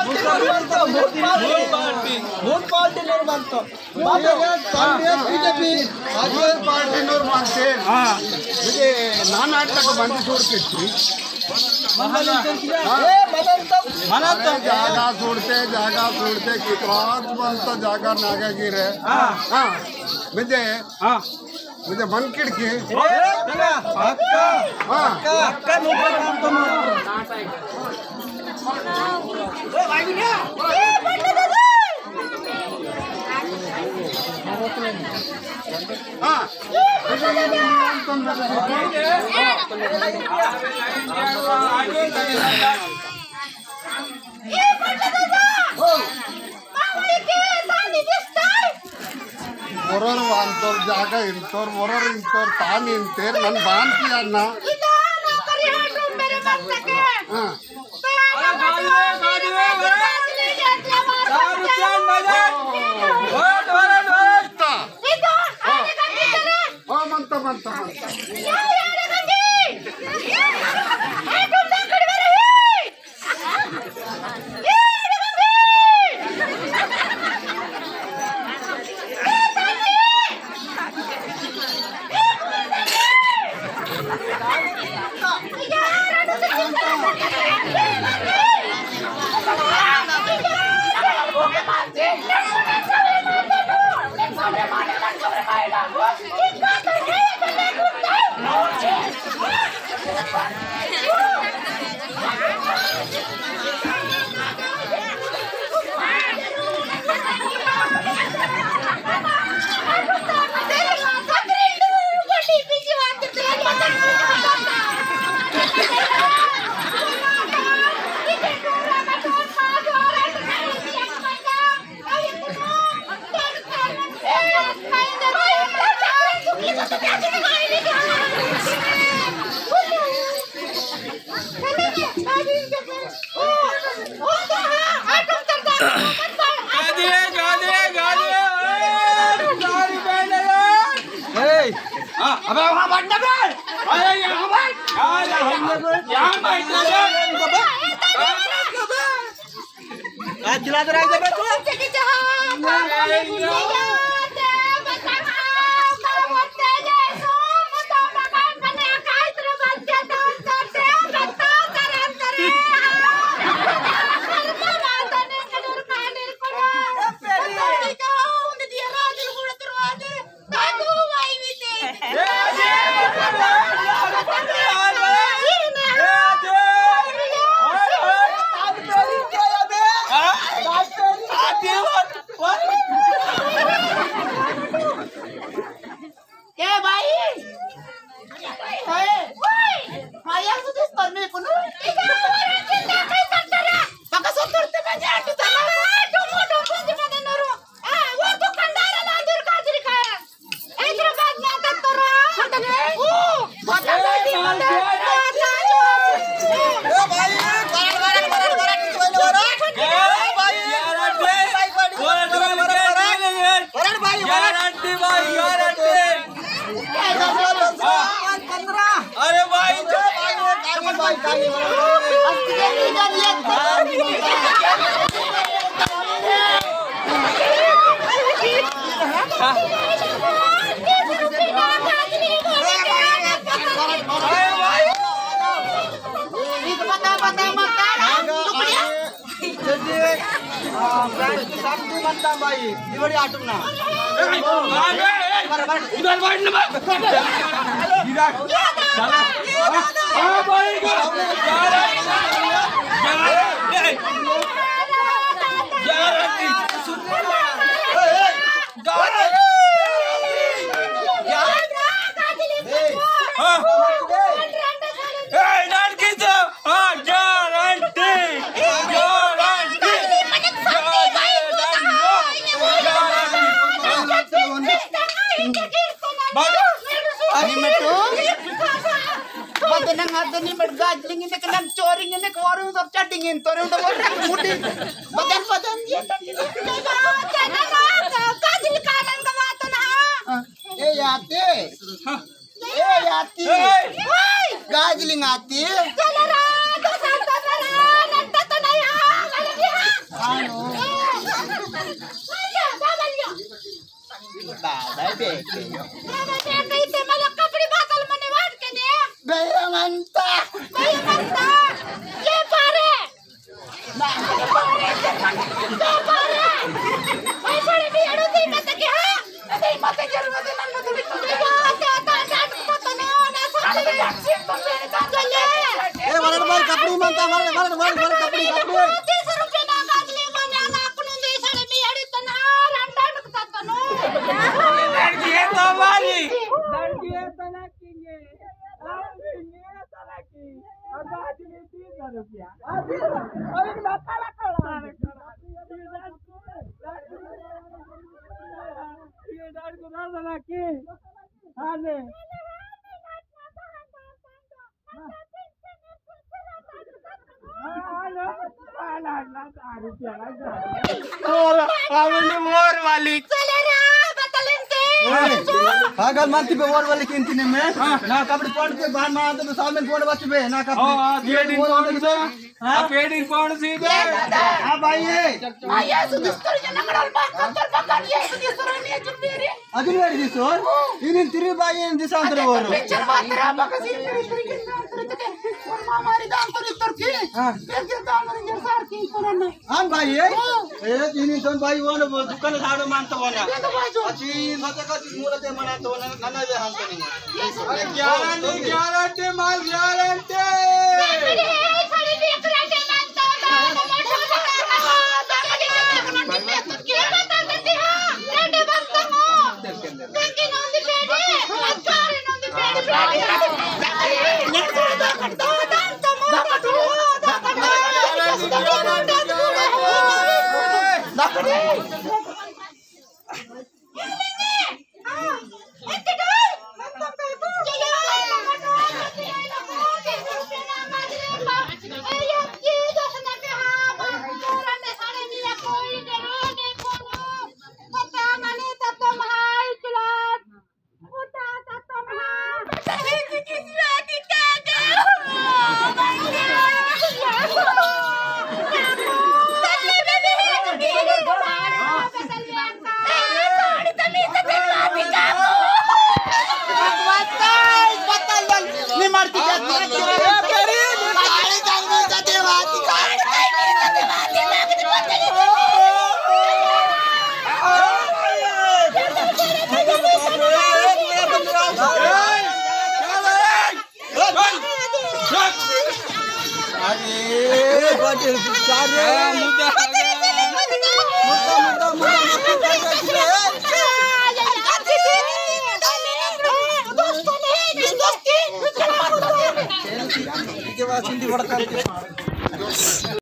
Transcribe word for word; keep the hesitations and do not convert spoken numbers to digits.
भूत पार्टी, भूत पार्टी निर्माण तो। बात है, कांग्रेस, बीजेपी, आज पार्टी नोर मानते। हाँ। मुझे नाना तक बंद छोड़ के थी। हाँ। ए, मनन तो। मनन तो। अरे, जागा छोड़ते, जागा छोड़ते, कितना बनता जागा नागा गिरे। हाँ। हाँ। मुझे हाँ। मुझे मन खिड़की। ए, पक्का, पक्का। हाँ। पक्का, पक्का नोकर काम तो। हाँ। वरोर वांतोर जागा इंतोर, वरोर इंतोर तान इंतेर, नन बान किया ना। हाँ। हाँ, मनता, मनता, मनता। गादिए, गादिए, गादिए, ए, गाड़ी बैठ जा। ए, हाँ, अबे वहाँ बैठना बे। अरे यहाँ बैठ। यहाँ, यहाँ बैठ। यहाँ बैठ जा बे। आज खिला दे रहा है बे तू। ए भाई, ए, माया सुदेश परमे कुनु। पका सोतरते बजे आटू तना। टोमो टोमो जिमा नरो। ए, वो तो कंडारा ला दुर्गा जी का। हैदराबाद में आता तो रहा। ओ, बता दो कि ए, माल दिया। ए भाई, बरड़, बरड़, बरड़, बरड़, बरड़, बरड़। ए भाई, बरड़, बरड़, बरड़, बरड़, बरड़। बरड़ भाई, बरड़। गारंटी भाई, गारंटी। अरे भाई, जो भाई, वो गाड़ी भाई, गाड़ी भाई। अरे भाई। बता, बता, बता। जल्दी, आ, फ्रेंड्स के साथ भी बनता भाई, दिवाली आटम ना। ए, ए, ए, उधर बैठ ना भाई। विराट, चला। हाँ, हाँ, भाई, का। यार, ए, यार, ए, यार, ए, हाँ। ए, लड़की तो हाँ, गारंटी, गारंटी, गारंटी। अरे मटू, बदन हाथ नहीं मट गाजलिंग ने कनम चोरिंग ने कोरू सब चटिंग इन तोरे तो मुटी बदन बदन ये गाजल कारण का बात ना। ए याते। हाँ। ए याती। ए। गाजलिंग आती। चलो रा, तो संता रा, नंता तो नहीं आ, मतलब ये। बाबा बेटे यो। बाबा बेटे इते मला कपड़े बातल मने वाट के दे। बेयमंता। बेयमंता। ये पारे। ना। ये पारे। ये पारे। भाई सारे भी अड़ो दे मत के हाँ। दे मत के हाँ। ए, वरन बाल कपड़ी मनता, वरन, वरन, वरन, वरन कपड़ी, कपड़ी। लड़की है तो हमारी। लड़की है तो लड़की है। लड़की है तो लड़की। अब आज भी तीन सौ रुपया। अभी, अभी ना काला, काला। ये डाल को ना लगा के। हाँ, ले। और, और ने मोर वाली। चले रे, बतलिन के। हाँ, अगर मानती पे मोर वाली किंती ने मैं, हाँ। ना कपड़े पहन के बाहर मार तो सामने फोन बच बे, ना कपड़े। हाँ, हाँ, ये दिन मोर वाली कौन सा? हाँ? आ पेड़ी कौन सी बे? हाँ भाई, ये। हाँ, ये सुदिस्तर ये नंगड़ल बा, कत्तर बा, ये सुदिस्तर ने चुप्पी रे। अजुन वेरी दिसोर? हाँ। इनिन तिरी बाई इन दिसांतर अरे, वोरो। पिक्चर बात रा बकसी तिरी तिरी के नाम तिरी तिरी। और मामारी दान तो इतर की। हाँ। पेट के दान तो इतर सार की इतर ना। हाँ भाई, ये? हाँ। ए, इनिन तो भाई वो ना, वो दुकान झाड़ो मानता वो ना। ये तो भाई जो। अच्छी, मत का चीज मूलते मना तो ना, ना, ना, ये हम तो नहीं। अरे, गारंटी, गारंटी, माल गारंटी। अरे, बाटे चार रे। मुद्दा, मुद्दा, मुद्दा, मुद्दा।